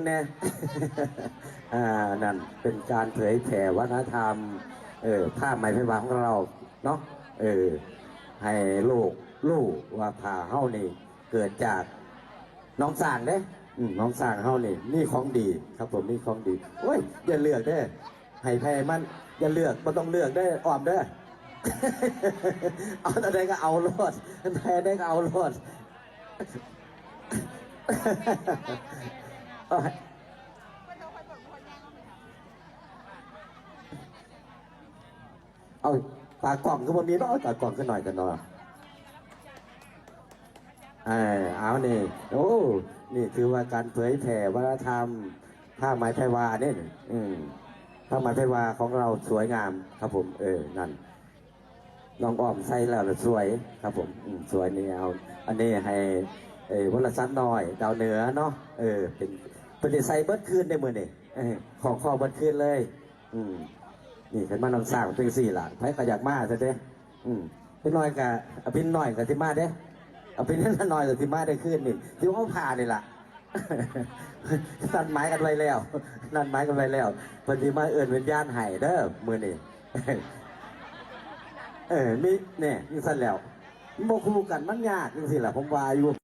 ແນ່ ອ່າ ນັ້ນເປັນການເຜີຍແຜ່ວັດທະນະທຳ ເອີ ຜ້າໄໝໄພວາຂອງເຮົາເນາະ ເອີ ໃຫ້ໂລກຮູ້ວ່າຜ້າເຮົານີ້ເກີດຈາກໜອງຊ້າງເດ້ ອືມ ໜອງຊ້າງເຮົານີ້ມີຂອງດີຄັບຜົມ ມີຂອງດີ ໂອ້ຍ ຢ່າເລືອກເດີ້ ໃຫ້ໃຜມັນ ຢ່າເລືອກ ບໍ່ຕ້ອງເລືອກເດີ້ ອ້ອມເດີ້ ເອົາອັນໃດກໍເອົາໂລດ ອັນໃດກໍເອົາໂລດ ເອົາ ຕາກ້ອງຄືບໍ່ມີເນາະ ຕາກ້ອງຄືໜ້ອຍແທ້ເນາະ ເອີ ເອົານີ້ ໂອ້ ນີ້ຖືວ່າການເຜີຍແຜ່ວັດທະນະທຳຜ້າໄໝໄພວາເດ້ ອືມ ຜ້າໄໝໄພວາຂອງເຮົາສວຍງາມຄັບຜົມ ເອີ ນັ້ນ ນ້ອງອ້ອມໃສ່ແລ້ວລະສວຍຄັບຜົມ ອືມ ສວຍນີ້ເອົາ ອັນນີ້ໃຫ້ ເອີ ວະລະສັກນ້ອຍດາວເໜືອເນາະ ເອີ ເປັນ ເພິ່ນໄດ້ໃສ່ເບິດຄືນເດ້ມື້ນີ້ ເອີ ຂອງຄໍເບິດຄືນເລີຍ ອືມ ນີ້ຄັນມານຳສ້າງເປັນຈັ່ງຊີ້ລະ ໃຜກໍຢາກມາຊະເດ້ ອືມ ເດັກນ້ອຍກໍ ອາ ເປັນນ້ອຍກໍຊິມາເດ້ ອາ ເປັນນ້ອຍກໍຊິມາໄດ້ຄືນນີ້ ຊິເອົາຜ້ານີ້ລະ ນັດໝາຍກັນໄວ້ແລ້ວ ນັດໝາຍກັນໄວ້ແລ້ວ ເພິ່ນຊິມາເອີ້ນວິນຍານໃຫ້ເດີ້ມື້ນີ້ ເອີ ມີ ແນ່ ຈັ່ງຊັ້ນແລ້ວ ມັນບໍ່ຄູ່ກັນ ມັນຍາກຈັ່ງຊີ້ລະ ຜົມວ່າຢູ່.